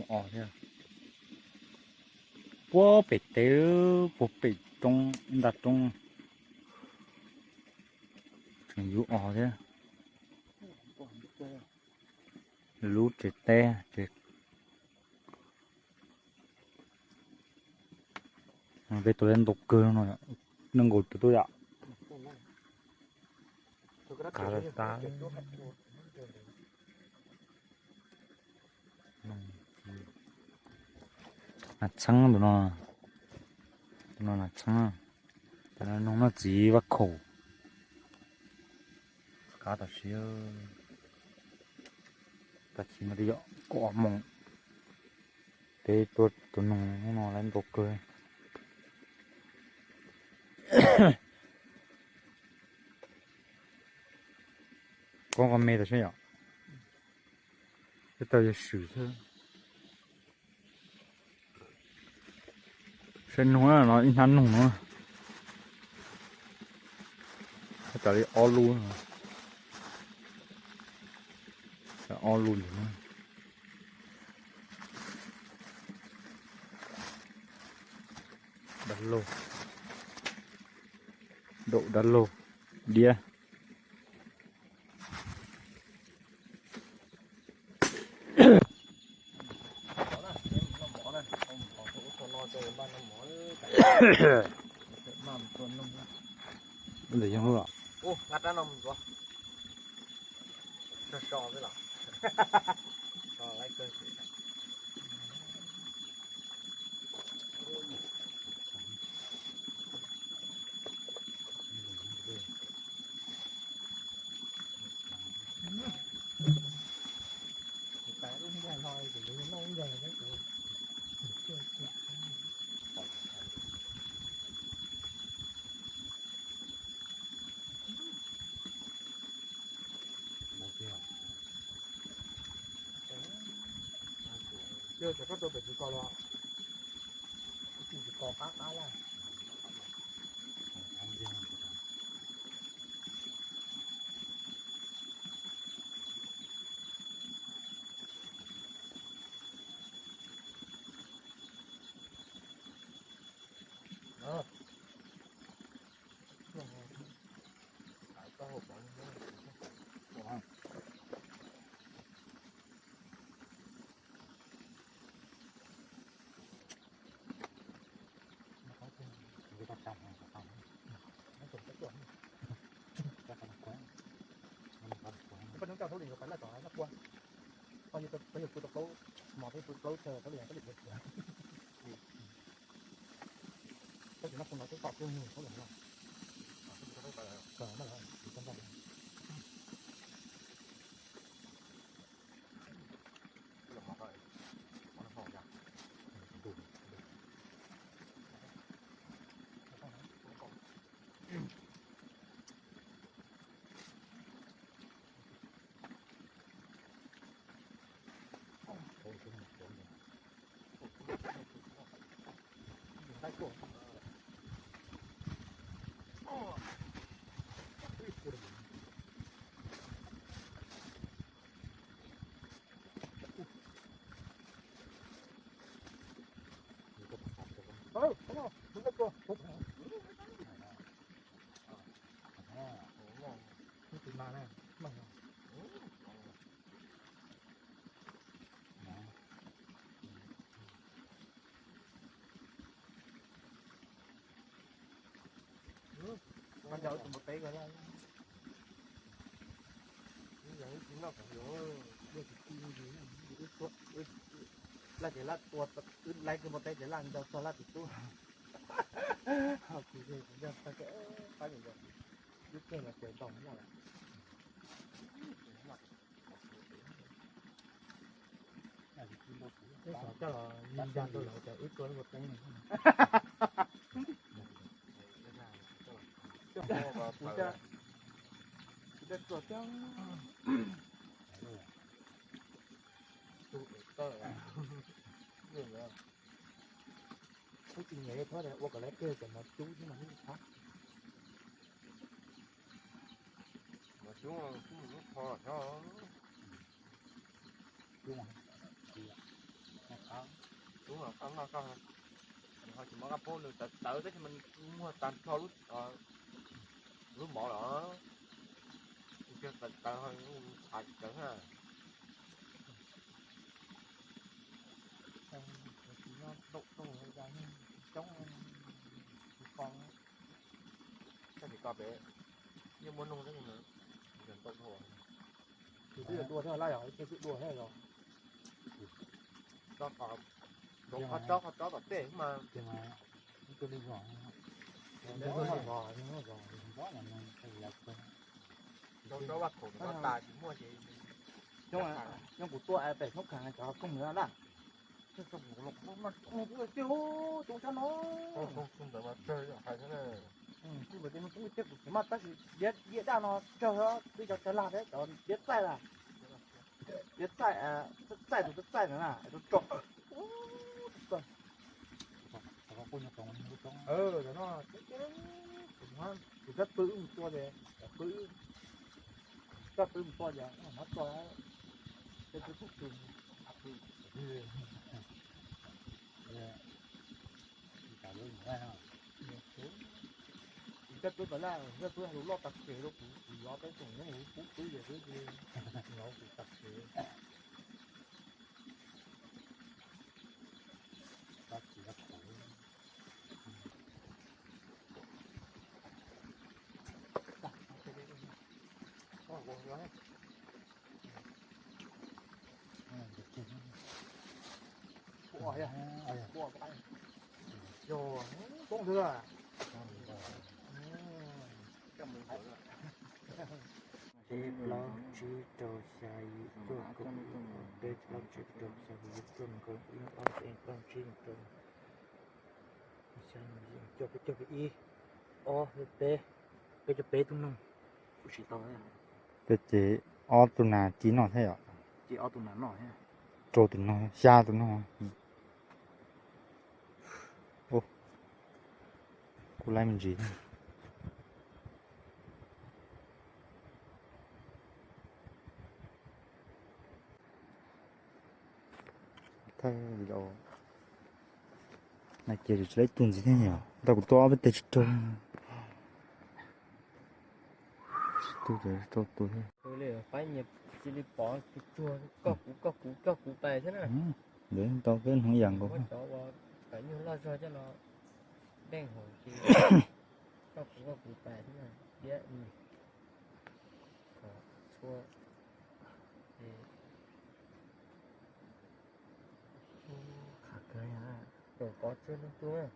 Os thiab. Puag pem teb, puag pem roob, nram roob. Tseem yuav os thiab. Lub tsev teb, tsev, peb tuaj lawv ntau kawg no, nees nkaum tus tuaj yom. Kav tas. Nas txheeb tus no, tus no nas txheeb, cov no noog noj txiv vaj khaum. Kav tam sim, tag kis no twb yog kaum ob moos, peb tuaj tua noog no lawv ntau kawg. Koob qhov me tas seb yom. Peb tau yog swm xwb. Saib noog no ib hnab noog no. Raws li ob lub, ob lub ntawd. Dab laug, daum dab laug, diab. Ntawm yog lub los. Yog tsam koj tua pem tsis kos los, tsis kos qab qab lawm. Peb yug kuv tau plaub mos, peb yug plaub chaw, peb yug peb yug. Tab sis no kuv no twb tom kuj nug txhob lwm no. Laj ces laj tua, wb laib kawg npua teb ces laj nco txog laj tus tub. Kuv yog kuv yog tag kawg, pab yus yog, wb kawg los ces ntaus laj lawm. Wb xav coj los nco rau lawv tias wb tua lub npua teb no. Kuv coj, kuv coj coj. Kuv tsis nyiam li thob ua kom lawv kiag cov mov cub xwb mas ib thab. Mov cub, cub lub tho xyov. Cub mas, cub, Tub los koj noj koj, ho tsis muab koj pub nws tawv tawv tab sis mas muag tag nrho lub, lub mov los, tawv tawv txhav tsis tawv na. Koj tsis koj pem, yeej muaj noog tab sis mas ntau dhau. Tus twb dua thiab lawm, tus twb dua thiab los. Tsob qhov, qhov tsob qhov tsob tom tej mas. Tsob vaj khaum no tas tsis muaj ces. Coob, kuv tuaj pem Hmoob Khav cov kooj nws laj. Coob sab no. Kuv ntawd kuv kuj thiab kuv tsis maj tab sis diab daj no tsawg, twb cov tsawg lag thiab cov diab txaij lawm. Diab txaij, txaij tus txaij ntawd na, tus tso. Tus no, tus kab pw wb mus tua ces, kab pw wb mus tua ces, hmov txo, ces tus tub tsis Koj twb pas laj, koj twb lub loj tas kev rau kuv, kuv yov peb tsoom nyob kuv pub twb ces twb no kuv tas kev. Tsib plaub tsib rau xya yim cuaj kaum ib, peb plaub tsib rau xya yim cuaj kaum ib, ob peb plaub tsib rau xya yim cuaj peb caug peb ib, ob peb, peb caug peb tug noog. Peb ces ob tug nas ci noj thiab yom. Rau tus noog, xya tus noog. Kuj laib me ntsis. Thawj zaus na ces tsis laib tug ntxiv thiab yom, ntawm kuv tuaj ob peb teg tsis raug. Tsis tug ces rau tus thiab. Li pab nyias cia li pov tsuag tsuag, koj kuv koj kuv koj kuv pais thiab na. Ntawd tau peb hneev yam nkaus. Cov uas tawv nyuag loj zog coj los deej hauv ces koj kuv koj kuv pais thiab na. Diab, txhua, qhov kawg, kov tsuag tsuag.